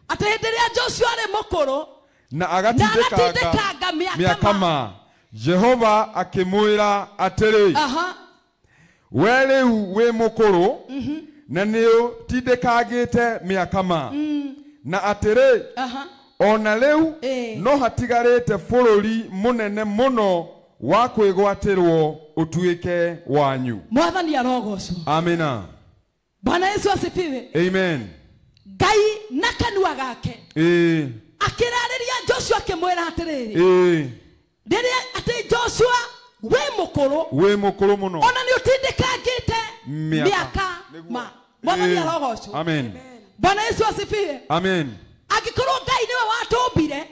Atĩ hĩndĩ ĩrĩa Joshua arĩ mũkũrũ na agatindĩkanga mĩaka ma, Jehova akĩmwĩra atĩrĩ, we rĩu wĩ mũkũrũ na nĩũtindĩkangĩte mĩaka ma, na atĩrĩ ona rĩu no hatigarĩte bũrũri mũnene mũno wa kwĩgwatĩrwo ũtuĩke wanyu. Mwathani arogocwo. Amina. Bwana Yesu asifiwe. Amen. Ngai na kanua gake akĩrarĩria Joshua akĩmwĩra atĩrĩrĩ, rĩrĩa atĩ Joshua wĩ mũkũrũ, wĩ mũkũrũ mũno, ona nĩ ũtindĩkangĩte mĩaka ma. Mwathani arogocwo. Amen. Bwana Yesu asifiwe. Amen. Angĩkorwo Ngai nĩwe watũmbire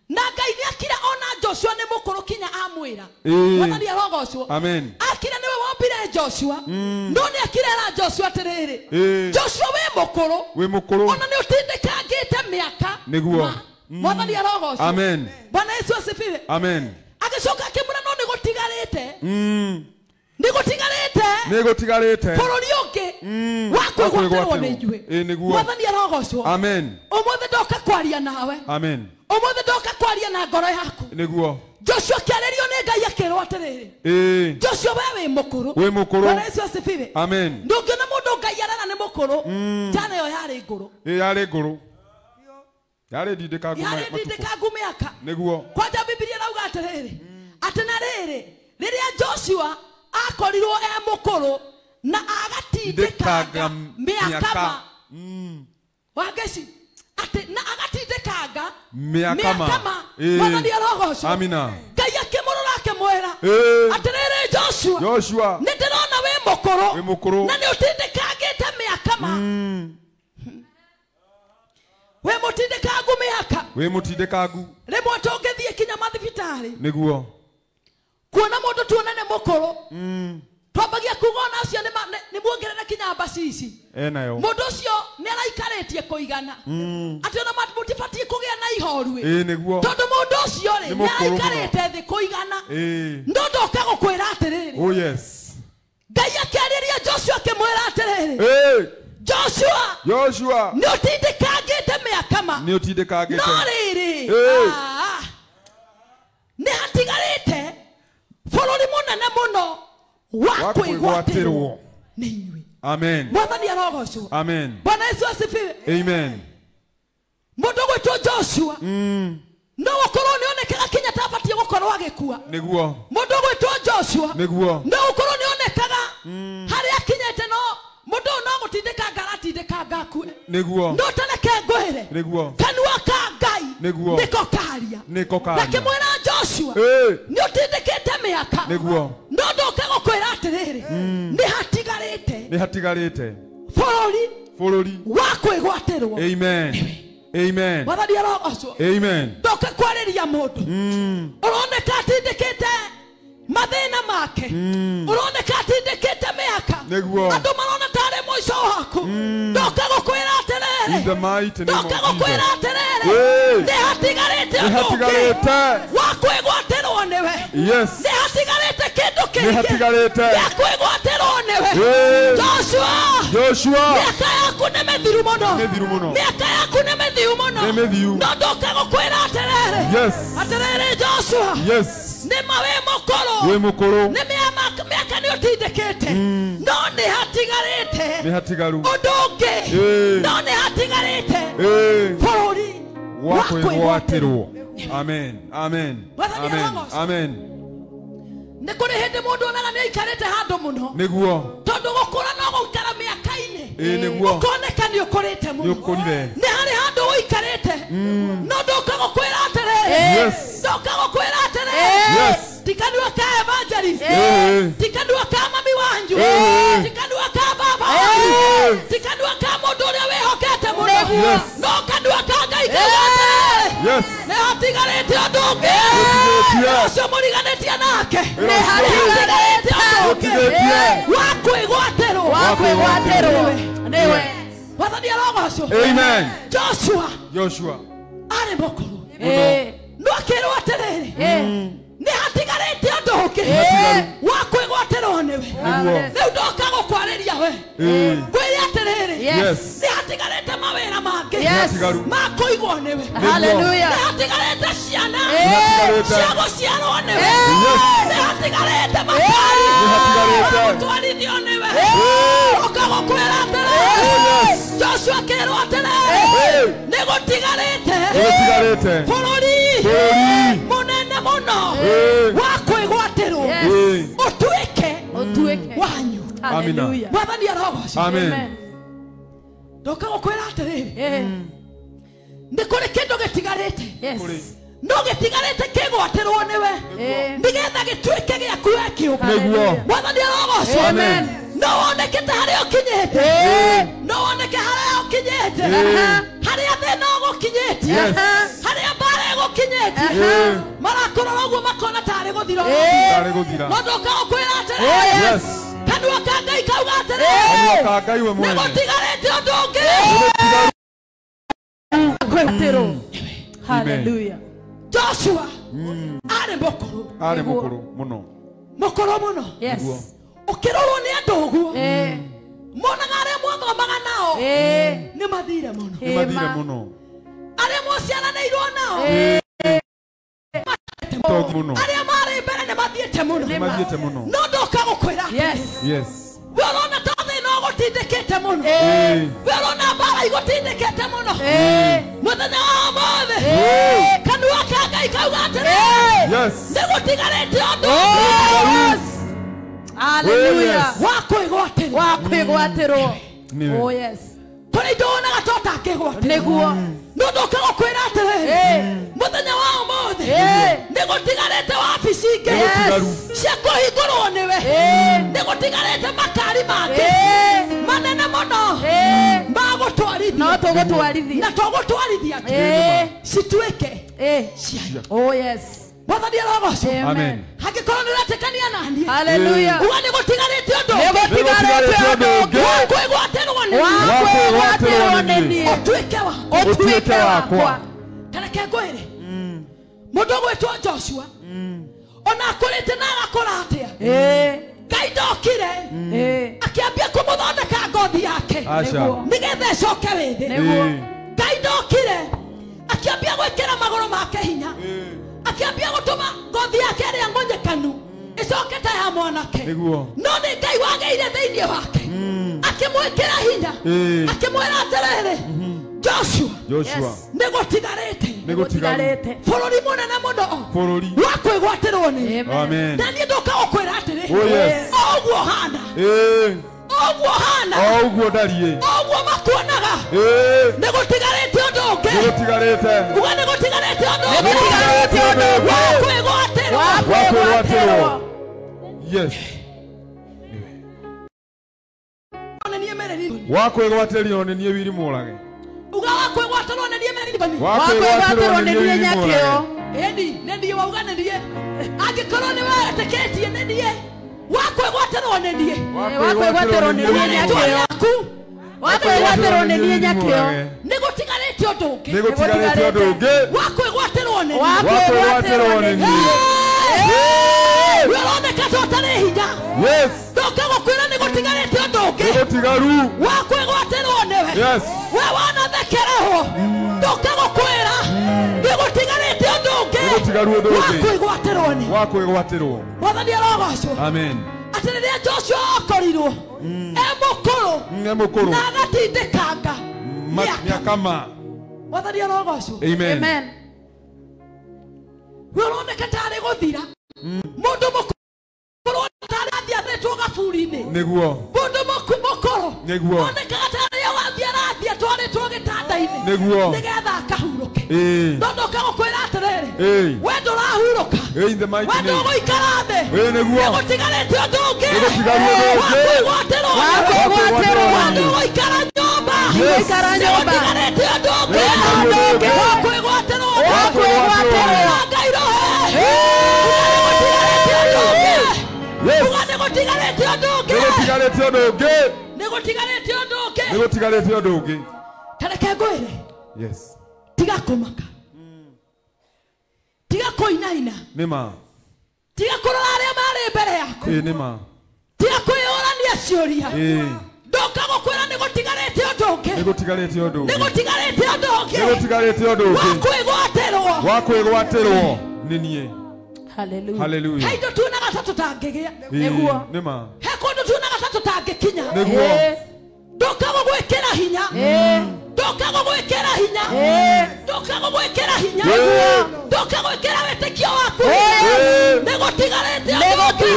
na Ngai nĩakira ona Joshua nĩ mũkũrũ kinya amwĩra. Mwathani arogocwo. Amen. Akira nĩwe wombire Joshua, no nĩ akira Joshua atĩrĩrĩ, Joshua wĩ mũkũrũ, wĩ mũkũrũ, ona nĩ ũtindĩkangĩte mĩaka. Nĩguo. Mwathani arogocwo. Amen. Bwana Yesu asifiwe. Amen. Agĩcoka akĩmwĩra no nĩ gũtigarĩte, nĩ gũtigarĩte, nĩ gũtigarĩte bũrũri ũngĩ wa kwĩgwatĩrwo nĩ ithuĩ. Mwathani arogocwo. Amen. Ũmũthĩ ndoka kwaria nawe. Amen. Ũmũthĩ ndoka kwaria na ngoro yaku. Nĩguo. Joshua akĩarĩrio nĩ Ngai akĩrwo atĩrĩrĩ, Joshua we wĩ mũkũrũ, wĩ mũkũrũ. Bwana Yesu asifiwe. Amen. Ndũngĩona mũndũ Ngai arara nĩ mũkũrũ, njana ĩyo yarĩ ngũrũ. Yarĩ ngũrũ, yarĩ ndindĩkangu, yarĩ ndindĩkangu mĩaka. Nĩguo. Kwanja Bibilia ĩrauga atĩrĩrĩ, atĩ na rĩrĩ rĩrĩa Joshua akorirwo e mũkũrũ na agatindĩkanga mĩaka ma, wangeci atĩ na agatindĩkanga mĩaka ma. Mwathani arogocwo. Amina. Ngai akĩmũrora akĩmwĩra atĩrĩrĩ, Joshua, Joshua, nĩ ndĩrona wĩ mũkũrũ, wĩ mũkũrũ, na nĩ ũtindĩkangĩte mĩaka ma. Wĩ mũtindĩkangu mĩaka, wĩ mũtindĩkangu. Rĩmwe tũngĩthiĩ kinya mathibitarĩ, nĩguo, kuona mũndũ tuone nĩ mũkũrũ, twambagia kuga ona ũcio nĩ muongerere kinya mbacici enayo, mũndũ ũcio nĩ araikarĩtie kũigana, atĩ ona mũtibatiĩ kũgĩa na ihoru. Nĩguo. Tondũ mũndũ ũcio rĩ nĩ araikarĩte thĩ kũigana. No ndoka gũkwĩra atĩrĩrĩ, oh yes, Ngai akĩarĩria Joshua akĩmwĩra atĩrĩrĩ, Joshua, Joshua, nĩ ũtindĩkangĩte mĩaka ma, nĩ ũtindĩkangĩte, no rĩrĩ nĩ hatigarĩte bũrũri mũnene mũno wa kwĩgwatĩrwo nĩ inyuĩ. Amen. Mwathani arogocwo. Amen. Bwana Yesu asifiwe. Amen. Mũndũ ũgwĩtwo Joshua no gũkorwo nĩonekaga kinya tabatiĩ gũkorwo agĩkua. Nĩguo. Mũndũ ũgwĩtwo Joshua nĩguo no gũkorwo nĩonekaga harĩa akinyĩte, no mũndũ ũyũ no gũtindĩkanga aratindĩkanga akue. Nĩguo. No tareke ngwĩre, nĩguo, kanua ka Ngai nĩguo nĩko karia, nĩko karia. Nakĩmwĩra Joshua nĩ ũtindĩkĩte mĩaka, nĩguo, no ndoka gũkwĩra atĩrĩrĩ, nĩ hatigarĩte, nĩ hatigarĩte bũrũri, bũrũri wa kwĩgwatĩrwo. Amen. Amen. Mwathani arogocwo. Amen. Ndoka kwarĩria mũndũ ũroneka atindĩkĩte mathĩna make, ũroneka atindĩkĩte mĩaka, andũ marona tarĩ mũico waku. Ndoka gũkwĩra atĩrĩrĩ, ndoka gũkwĩra atĩrĩrĩ, nĩ hatigarĩte ũndũ ũngĩ wa kwĩgwatĩrwo nĩwe. Nĩ hatigarĩte kĩndũ kĩngĩ gĩa kwĩgwatĩrwo nĩwe. Joshua, Joshua, mĩaka yaku nĩ mĩthiru mũno, mĩaka yaku nĩ mĩthiu mũno, no ndoka gũkwĩra atĩrĩrĩ, atĩrĩrĩ Joshua, nĩ ma wĩ mũkũrũ, wĩ mũkũrũ, nĩ mĩaka nĩ ũtindĩkĩte, no nĩ hatigarĩte, nĩ hatigaru ũndũ ũngĩ, no nĩ hatigarĩte bũrũri wa kwĩgwatĩrwo. Amen. Amen. Amen. Amen. Nĩ kũrĩ hĩndĩ mũndũ onaga nĩ aikarĩte handũ mũno, nĩguo, tondũ gũkũra no gũikara mĩaka-inĩ, nĩguo, ũkoneka nĩ ũkũrĩte mũno, nĩ ũkũrire, nĩ harĩ handũ ũikarĩte, no ndoka gũkwĩra atĩrĩrĩ, ndoka gũkwĩra atĩrĩrĩ, ti kanua ka evangelist, ti kanua ka mami wanyu, ti kanua ka baba wanyu, ti kanua ka mũndũ ũrĩa wĩhokete mũno, no kanua ka Ngai kauga atĩrĩrĩ, nĩ hatigarĩte ũndũ ũngĩ, ũcio mũriganĩtie nake, nĩ hatigarĩte ũndũ ũngĩ wa kwĩgwatĩrwo, wa kwĩgwatĩrwo nĩwe. Mwathani arogocwo. Amen. Joshua, Joshua arĩ mũkũrũ, no akĩrwo atĩrĩrĩ, nĩ hatigarĩte ũndũ ũngĩ wa kwĩgwatĩrwo nĩwe. Rĩu ndoka gũkwarĩria we ngwĩre atĩrĩrĩ, nĩ hatigarĩte mawĩra mangĩ ma kũigwo nĩwe, nĩ hatigarĩte ciana cia gũciarwo nĩwe, nĩ hatigarĩte makari ma gũtwarithio nĩwe. Ndoka gũkwĩra atĩrĩrĩ, Joshua akĩrwo atĩrĩrĩ, nĩ gũtigarĩte bũrũri mũnene mũno wa kwĩgwatĩrwo ũtuĩke wanyu. Mwathani arogocwo. Amen. Ndoka gũkwĩra atĩrĩrĩ, nĩ kũrĩ kĩndũ gĩtigarĩte, no gĩtigarĩte kĩgwatĩrwo nĩwe nĩgetha gĩtuĩke gĩaku we kĩũmbe. Mwathani arogocwo. No woneke ta harĩa ũkinyĩte, no woneke harĩa ũkinyĩte, harĩa thĩna ũgũkinyĩtie, harĩa mbara ĩgũkinyĩtie, marakũrora ũguo makona tarĩ gũthira. No ndoka gũkwĩra atĩrĩrĩ, kanua ka Ngai kauga atĩrĩrĩ, nĩ gũtigarĩte ũndũ ũngĩ. Hallelujah. Joshua arĩ mũkũrũ, arĩ mũkũrũ mũno, mũkũrũ mũno. Ũkĩrorwo nĩ andũ ũguo monaga arĩa mwathomaga nao nĩ mathire mũno, nĩ mathire mũno, arĩa mũciaranĩirwo nao arĩa marĩ mbere nĩ mathiĩte mũno, nĩ mathiĩte mũno. No ndoka gũkwĩra we ũrona ta thĩna ũgũtindĩkĩte mũno, we ũrona mbara igũtindĩkĩte mũno, mũthenya wa ũmũthĩ kanua ka Ngai kauga atĩrĩrĩ, nĩ gũtigarĩte ũndũ. Hallelujah. Wa kwĩgwatĩrwo, wa kwĩgwatĩrwo. Oh yes. Kũrĩ indo wonaga ta ũtangĩgwatĩrwo, nĩguo. No ndoka gũkwĩra atĩrĩrĩ, mũthenya wa ũmũthĩ nĩ gũtigarĩte wabici ingĩ cia kũhingũrwo nĩwe, nĩ gũtigarĩte makari mangĩ manene mũno ma gũtwarithia, no tũgũtwarithia, na tũgũtwarithia cituĩke cianyu. Oh yes. Mwathani arogocwo. Amen. Hangĩkorwo nĩ ũretĩkania naniĩ, Hallelujah, uga nĩ gũtigarĩte ũndũ, nĩ gũtigarĩte ũndũ ũngĩ wa kwĩgwatĩrwo nĩ wa kwĩgwatĩrwo nĩ niĩ, ũtuĩke wakwa, ũtuĩke wakwa. Ta reke ngwĩre, mũndũ ũgwĩtwo Joshua ona akũrĩte na agakũra atĩa, Ngai ndokire akĩambia kũmũthondeka ngothi yake nĩgetha ĩcoke wĩthĩ. Ngai ndokire akĩambia gwĩkĩra magũrũ make hinya, akĩambia gũtũma ngothi yake ĩrĩa ng'onyekanu ĩcoke ta ya mwanake. No nĩ Ngai wagĩire thĩinĩ wake akĩmwĩkĩra hinya, akĩmwĩra atĩrĩrĩ, Joshua, nĩ gũtigarĩte bũrũri mũnene mũno wa kwĩgwatĩrwo nĩ. Na niĩ ndoka gũkwĩra atĩrĩ, o ũguo hana, o ũguo hana, o ũguo ndariĩ, o ũguo makuonaga, nĩ gũtigarĩte ũndũ ũngĩ, uga nĩ gũtigarĩte ũndũ ũngĩ wa kwĩgwatĩrwo, wa kwĩgwatĩrwo. Yes. Wa kwĩgwatĩrwo nĩ niĩ Wili Mũrage. Uga wa kwĩgwatĩrwo nĩ niĩ Mary Bani. Wa kwĩgwatĩrwo nĩ niĩ Nyakĩo. Ĩni nĩ niĩ wauga nĩ niĩ, angĩkorwo nĩ wetĩkĩtie nĩ niĩ, wa kwĩgwatĩrwo nĩ niĩ, wa kwĩgwatĩrwo nĩ niĩ Nyakĩo, wa kwĩgwatĩrwo nĩ niĩ Nyakĩo. Nĩ gũtigarĩte ũndũ ũngĩ, nĩ gũtigarĩte ũndũ ũngĩ wa kwĩgwatĩrwo nĩ niĩ, wa kwĩgwatĩrwo nĩ niĩ. We ũroneka ta ũtarĩ hinya, ndoka gũkwĩra nĩ gũtigarĩte ũndũ ũngĩ wa kwĩgwatĩrwo nĩwe. We wanathekererwo, ndoka gũkwĩra nĩ gũtigarĩte ũndũ ũngĩ wa kwĩgwatĩrwo nĩ, wa kwĩgwatĩrwo. Mwathani arogocwo. Amen. Atĩ rĩrĩa Joshua akorirwo e mũkũrũ na agatindĩkanga mĩaka ma, Mwathani arogocwo. Amen. We ũroneka tarĩ gũthira, mũndũ mũkũrũ tarĩ athiathĩtwo gaburi-inĩ, nĩguo, mũndũ mũkũrũ nĩguo, onekaga tarĩ wathiĩ arathiĩ atwarĩtwo gĩtanda-inĩ, nĩguo, nĩgetha akahurũke. No ndoka gũkwĩra atĩrĩrĩ, we ndũrahurũka, we ndũgũikara thĩ, nĩguo, nĩ gũtigarĩte ũndũ ũngĩ wa kwĩgwatĩrwo, we ndũgũikara nyũmba, nĩ gũtigarĩte ũndũ ũngĩ wa kwĩgwatĩrwo, Ngai rohe, uga nĩ gũtigarĩte ũndũ ũngĩ, nĩ gũtigarĩte ũndũ ũngĩ, nĩ gũtigarĩte ũndũ ũngĩ. Ta reke ngwĩre, tiga kũmaka, tiga kũinaina, nĩ ma, tiga kũrora arĩa marĩ mbere yaku. Ĩĩ nĩ ma. Ti akwĩyũrania ciũria. Ĩĩ. Ndoka gũkwĩra nĩ gũtigarĩte ũndũ ũngĩ. Nĩ gũtigarĩte ũndũ ũngĩ. Nĩ gũtigarĩte ũndũ ũngĩ. Nĩ gũtigarĩte ũndũ ũngĩ. Wa kwĩgwatĩrwo. Wa kwĩgwatĩrwo nĩ niĩ. Hallelujah. Hallelujah. He indo tuonaga ta tũtangĩgĩa. Nĩguo. Nĩ ma. He kũndũ tuonaga ta tũtangĩkinya. Nĩguo. Ndoka gũgwĩkĩra hinya. Ndoka gũgwĩkĩra hinya. Ndoka gũgwĩkĩra hinya. Ndoka gwĩkĩra wĩtĩkio waku. Nĩ gũtigarĩte ũndũ ũngĩ.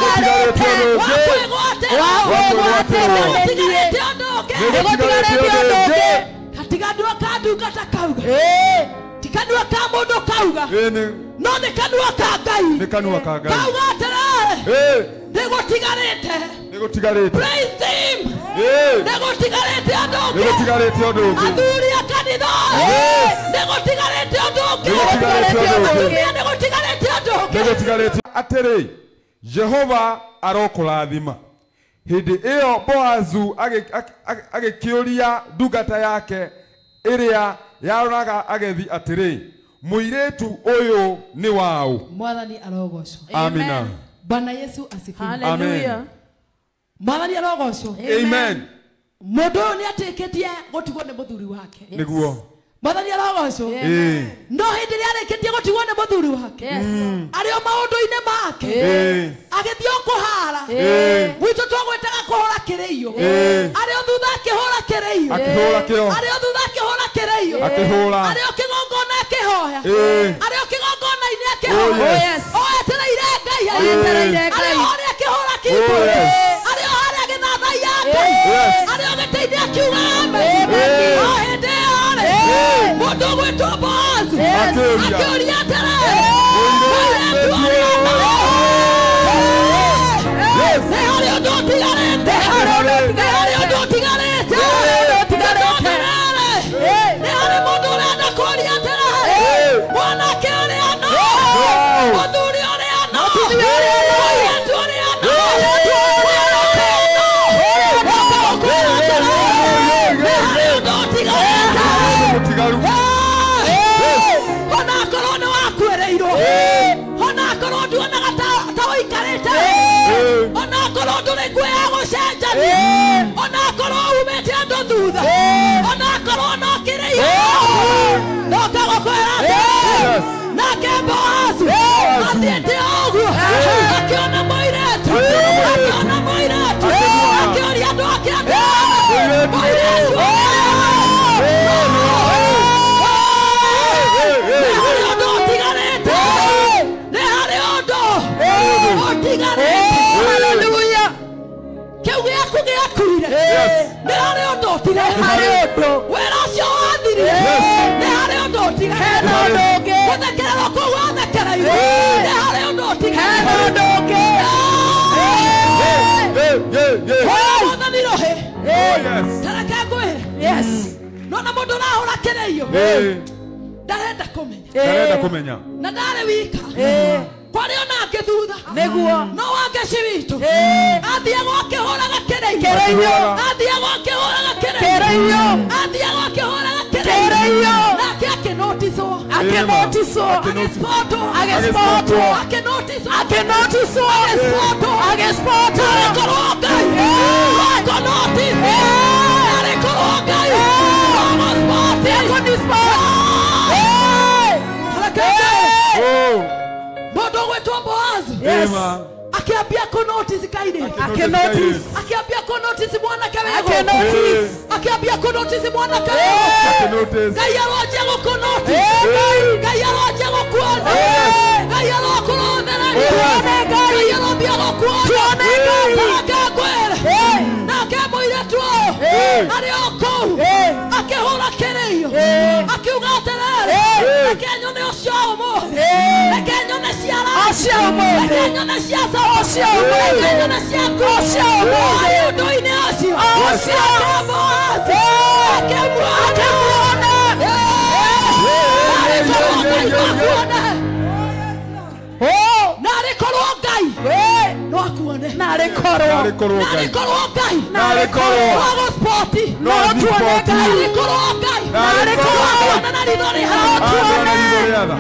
Wa kwĩgwatĩrwo. Wa kwĩgwatĩrwo. Nĩ gũtigarĩte ũndũ ũngĩ. Nĩ gũtigarĩte ũndũ ũngĩ. Gatiganua ka ndungata kauga. Ti kanua ka mũndũ kauga. Ĩĩ No nĩ kanua ka Ngai. nĩ kanua ka Ngai. Kauga atĩrĩrĩ. Ĩĩ. Nĩ gũtigarĩte. Nĩ gũtigarĩte. Praise him. Ĩĩ. Nĩ gũtigarĩte ũndũ Nĩ ũngĩ. gũtigarĩte ũndũ ũngĩ. Athuri a kanitha. Yes. Nĩ gũtigarĩte ũndũ ũngĩ. Nĩ gũtigarĩte ũndũ ũngĩ. Atumia nĩ gũtigarĩte ũndũ Nĩ ũngĩ. gũtigarĩte atĩrĩ Jehova arokũrathima. Hĩndĩ ĩyo Boazu agĩkĩũria ndungata yake ĩrĩa yaroraga agethi atĩrĩ, mũirĩtu ũyũ nĩ waũ? Mwathani arogocwo. Amina. Bwana Yesu asifiwe. Hallelujah. Mwathani arogocwo. Amen. Mũndũ ũyũ nĩ atĩkĩtie gũtigwo nĩ mũthuri wake. Nĩguo. Mwathani arogocwo. Ĩĩ. No hĩndĩ ĩrĩa arĩkĩtie gũtigwo nĩ mũthuri wake. Yes. Arĩ o maũndũ-inĩ make. Ĩĩ. Agĩthiĩ o kũhara. Ĩĩ. Gwitũ twagwĩtaga kũhũra kĩrĩiyo. Ĩĩ. Arĩ o thutha akĩhũra kĩrĩiyo. Akĩhũra kĩo. Arĩ o thutha akĩhũra kĩrĩiyo. Akĩhũra. Arĩ o kĩgongona akĩhoya. Ĩĩ. Arĩ o kĩgongona-inĩ akĩhoya. Oh, yes. O etereire Ngai. Etereire Arĩ Ngai. o harĩa akĩhũra keyboard. Oh, yes. Arĩ o harĩa agĩthathaiya Ngai. Yes. Arĩ o gĩtĩ-inĩ akiuga amen. Ĩĩ. O hĩndĩ ĩyo rĩ, mũndũ ũgwĩtwo Boazu Akĩũria. akĩũria atĩrĩ, Mũirĩtu mũirĩtu ũrĩa Yes. nĩ harĩ ũndũ ũtigarĩte. Nĩ harĩ ũndũ ũtigarĩte. Nĩ harĩ mũndũ ũrenda kũũria atĩrĩ, mwanake ũrĩa no, mũthuri ũrĩa no, mũirĩtu ũrĩa no, mwanake no, ndoka gũkwĩra atĩrĩ, nĩ harĩ ũndũ ũtigarĩte. Mũtigaru. Ona akorwo nĩ wakuĩrĩirwo, ona akorwo nduonaga ta ũikarĩte, ona akorwo ndũrĩ nguo ya gũcenjania, ona akorwo umĩte andũ thutha, ona akorwo no kĩrĩiyo, ndoka gũkwĩra atĩrĩ, Yes. nake Boazu athiĩte o ũguo akĩona mũirĩtu, akĩona mũirĩtu, akĩũria andũ ake atĩrĩ, mũirĩtu nĩ harĩ ũndũ ũtigarĩte, nĩ harĩ ũndũ ũtigarĩte. Hallelujah. Kĩu gĩaku gĩakuire, Yes. nĩ harĩ ũndũ ũtigarĩte. Harĩ ũndũ. Wĩra ũcio wathirire, Yes. nĩ harĩ ũndũ ũtigarĩte. Hena ũndũ ũngĩ. Gũthekererwo kũu wathekereirwo, nĩ harĩ ũndũ ũtigarĩte. Hena ũndũ ũngĩ. Yeah, yeah, yeah. Mwathani rũhĩ, Oh, yes. ta reke ngwĩre, Yes. nona mũndũ ũrahũra kĩrĩiyo Ĩĩ. ndarenda kũmenya Ndarenda kũmenya. na ndarĩ wika, kwarĩ ona angĩ thutha, Nĩguo. no wangeci witũ Ĩĩ. athiagwo akĩhũraga kĩrĩiyo, Kĩrĩiyo. athiagwo akĩhũraga kĩrĩiyo, Kĩrĩiyo. athiagwo akĩhũraga kĩrĩiyo, Kĩrĩiyo. nake akĩnoticwo, Akĩnoticwo. agĩspotwo, Agĩspotwo. akĩnoticwo, Akĩnoticwo. agĩspotwo, Agĩspotwo. Narĩ korwo Ngai akũnotice, narĩ korwo Ngai agũspot. Akũnispot. Reke ngwĩre, Oh. mũndũ ũgwĩtwo Boazu Ĩĩ ma. akĩambia kũnotice kairĩtu, Akĩnotice. akĩambia kũnotice mwanake wĩgũ, Akĩnotice. akĩambia kũnotice mwanake wĩgũ. Akĩnotice. Ngai aronjia gũkũnotice, Ngai aronjia gũkuona, Ngai arokũrothereria, Tuone Ngai. Ngai arombia gũkuona. Tuone Ngai. Reke ngwĩre, nake mũirĩtu ũyũ arĩ o kũu akĩhũra kĩrĩiyo, akiuga atĩrĩrĩ, reke nyone ũcio wa ũmũthĩ, reke nyone cia Ũcio ũmũthĩ. reke nyone cia cama, Ũcio ũmũthĩ. reke nyone cia nguo, Ũcio ũmũthĩ. Arĩ ũndũ-inĩ ũcio, Ũcio. nake Boazu akĩmuona, narĩ korwo Ngai no akuone, Oh. narĩ korwo Ngai no akuone, Narĩ korwo. Narĩ korwo narĩ Ngai. korwo Ngai Narĩ korwo. no agũspoti, No tuone agũspoti. Ngai. narĩ korwo Ngai Narĩ korwo. no akuone na ritho rĩa Akuona Tuone. ritho rĩa tha.